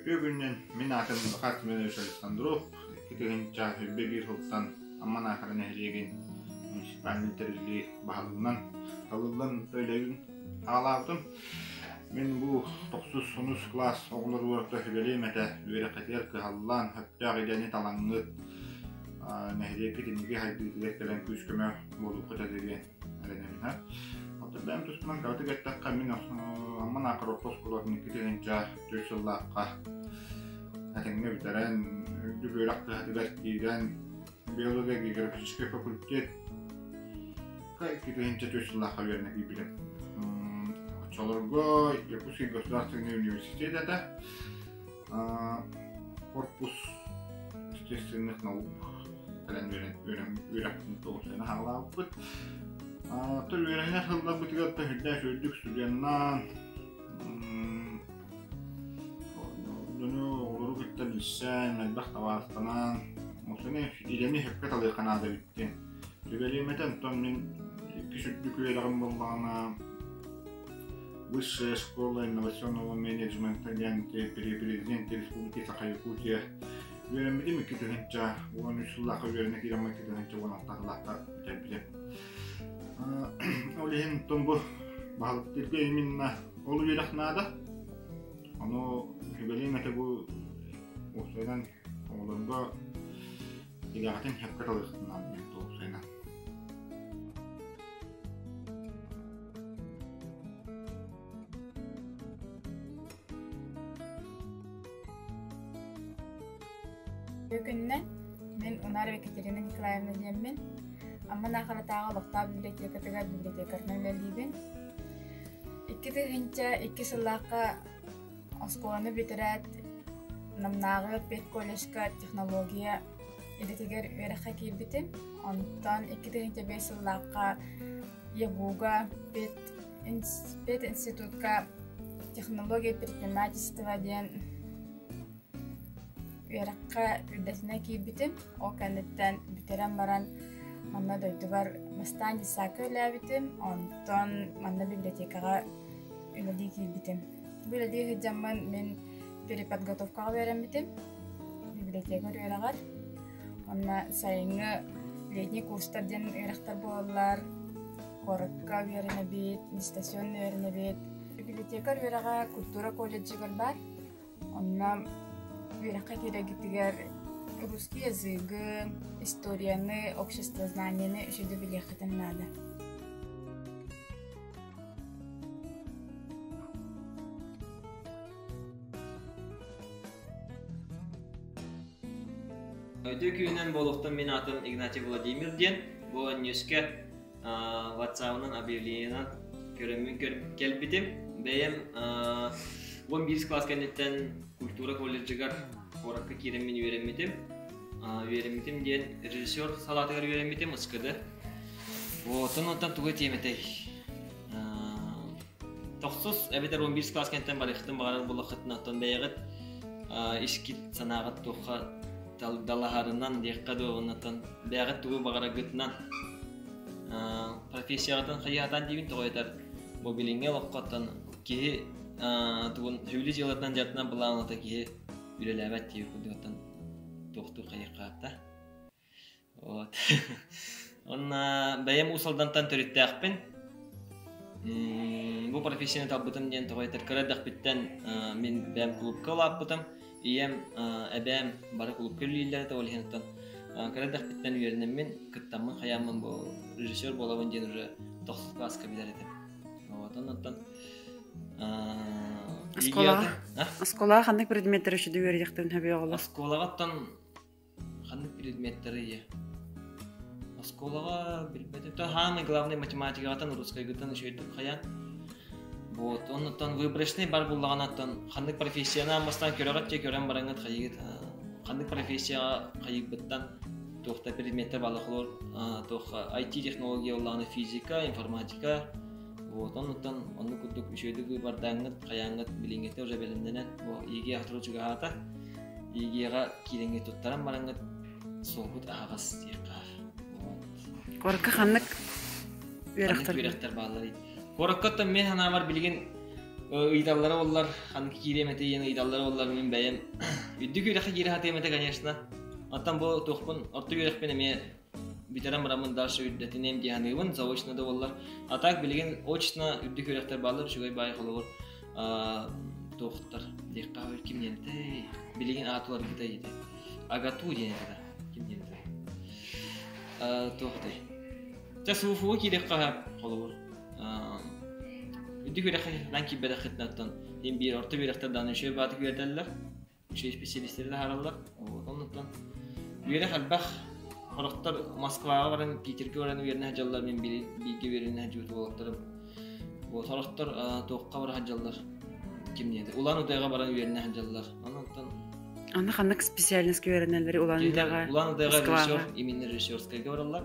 Үтүө күнүнэн мин аатым Захар Семенович Александров, 2021 сылтан Амма Наахара нэһилиэгин муниципальнай тэриллии баһылыгынан талыллан үлэлиибин саҕалаабытым. Мин бу тохсус онус кылаас оҕолоругар сүбэлиэм этэ, үөрэххитигэр кыһаллан, сөптөөх идэни талаҥҥыт, нэһилиэккит инники сайдыытыгар кэлэн күүс-көмө буолуоххут этэ диэн эрэнэбин. Оттон бэйэм туспунан кыратык эттэххэ, мин Амма Наахара орто оскуолатын 2004 сыллаахха этэҥҥэ бүтэрэн, үрдүк үөрэх кыһатыгар киирэн, биолого-географическай факультет 2004 сыллаахха үөрэнэ киирбитим. Оччолорго Якутский государственный университет этэ. Корпус естественных наук кэлэн үөрэхпин тоҕусайна хаалаабыппыт. Оттон үөрэнэ сылларбытыгар төһүрдээх үрдүк студеннаан дьону оҕолору кытта билсэн, элбэх табаарыстанан, осуну идэни сөпкө талыахха наада эбит диэн сүбэлиэм этэ. Онтон мин иккис үрдүк үөрэҕим буоллаҕына Высшая школа инновационного менеджмента диэн при президенте Республики Саха-Якутия үөрэммитим 2013 сыллаахха үөрэнэ киирэммин 2016 сыллаахха бүтэрбитим. Ол иһин оттон бу баһылыктыырга именно ол үөрэх наада. Ону сүбэлиэм этэ бу уопсайынан оҕолорго идэҕитин сөпкө талыахтын наада диэн уопсайынан. Күннэн мин Унарова Екатерина Николаевна диэммин. Амма Наахаратааҕы олохтоох библиотекатыгар библиотекарынан үлэлиибин. 2002 сыллаахха оскуоланы бүтэрээт Намнааҕы педколледжка технология идэтигэр үөрэххэ киирбитим. Онтон 2005 сыллаахха ЯГУ-га пединститутка технология предпринимательства диэн үөрэххэ үрдэтинэ киирбитим. Ол кэнниттэн бүтэрэн баран манна дойдубар бастаан детсадка үлэлээбитим, онтон манна библиотекаҕа үлэлии киирбитим. Бу үлэлии сылдьаммын мин переподготовкаҕа үөрэммитим библиотекарь үөрэҕэр. Уонна сайыҥҥы летний курстар диэн үөрэхтэр буолаллар. Куоракка үөрэнэбит, дистанционно үөрэнэбит. Библиотекарь үөрэҕэ культура колледжыгар баар. Онно үөрэххэ киирэргитигэр русский языгы, историяны, обществознаниены үчүгэй билиэххитин наада. Үтүө күнүнэн буолуохтун мин аатым Игнатий Владимир диэн. Бу Өнньүскэ WhatsApp-ынан объявлениенан көрөммүн кэлбитим. Бэйэм 11 класс кэнниттэн культура колледжыгар куоракка киирэммин үөрэммитим. Үөрэммитим диэн режиссер салаатыгар үөрэммитим СКД. Вот, онтон тугу этиэм этэй? Тохсус эбэтэр 11 класс кэнниттэн барыахтын баҕарар буоллаххытына, оттон бэйэҕит искит санааҕыт туохха далаһарынан диэххэ дуо, оннуттан бэйэҕит тугу баҕараргытынан профессияҕытын хайыһатан диибин тоҕо этэр бу билиҥҥи олоххо оттон киһи тугун сөбүлүү дьыалатынан дьарыктанан былаанната киһи үлэлээбэт диир курдук оттон туохтуур хайыахха Вот. Уонна бэйэм Уус Алдантан төрүттээхпин. Бу профессияны талбытым диэн тоҕо этэр кыра эрдэхпиттэн мин бэйэм кулуупка улааппытым. Ийэм, эбээм бары кулуупка үлэлииллэр этэ, ол иһин оттон кыра эрдэхпиттэн үөрэнэммин, кыттаммын, хайааммын бу режиссер буолабын диэн уже тохсус класска билэр этим. Вот, оннуттан Оскуолаҕа оскуолаҕа ханнык предметтэр үчүгэй үөрэтиэхтэрин сөбүй оҕолор? Оскуолаҕа оттон Ханнык предметтары ийэ? Оскуолаҕа билбэтим. То самый главный математикаҕытан русскайгытан үчүгэйдик хайаан. Вот, оннуттан выборочный бар буллаҕына оттон ханнык профессияны аммастан көрөҕүт дьэ көрөн бараҥҥыт хайыгыт ханнык профессияҕа хайыйбыттан туохта предметтэр бааллар туох IT технология буоллаҕына физика, информатика вот оннуттан оннук курдук үчүгэйдик выбордааҥҥыт хайааҥҥыт билиҥҥитэ уже бэлэмнэнэн бу ЕГЭ сотору чугаһаата ЕГЭ-ҕэ киирэҥҥит туттаран бараҥҥыт суолгут аһаҕас диэххэ Куоракка ханнык үөрэхтэр үөрэхтэр баалларый? Куоракка оттон мин санаабар билигин Ыйыталлара буоллар, ханнык киириэм этэ диэн ыйыталлара буоллар мин бэйэм үрдүк үөрэххэ киирэ сатыам этэ, конечно. Оттон бу туохпун орто үөрэхпин эмиэ бүтэрэн бараммын дальше үрдэтиниэм дии саныыбын, заочно да буоллар. А так билигин очно үрдүк үөрэхтэр бааллар, үчүгэй баай холобур туохтар диэххэ ким диэн этэй? Билигин аатыларбыта ити. Агату диэн этэ ким диэн этэй? Туох этэй? Чэ СУФУ киириэххэ холобур. Үрдүк үөрэххэ киирбэтэххитинэ оттон иһин биир орто үөрэхтэр даҕаны үчүгэй баатык үөрэтэллэр. Үчүгэй специалистери таһаараллар. Оннуттан үөрэх элбэх. Сорохтор Москваҕа баран, Питергэ баран үөрэнэ сылдьаллар, мин бииргэ үөрэнэ сылдьыбыт уолаттарым. Вот сорохтор туохха бара сылдьаллар? Ким диэтэ? Улан-Удэҕэ баран үөрэнэ сылдьаллар. Онон Аны ханнык специальностька үөрэнэллэр Улан-Удэҕэ? Улан-Удэҕэ режиссер, именно режиссерскайга бараллар.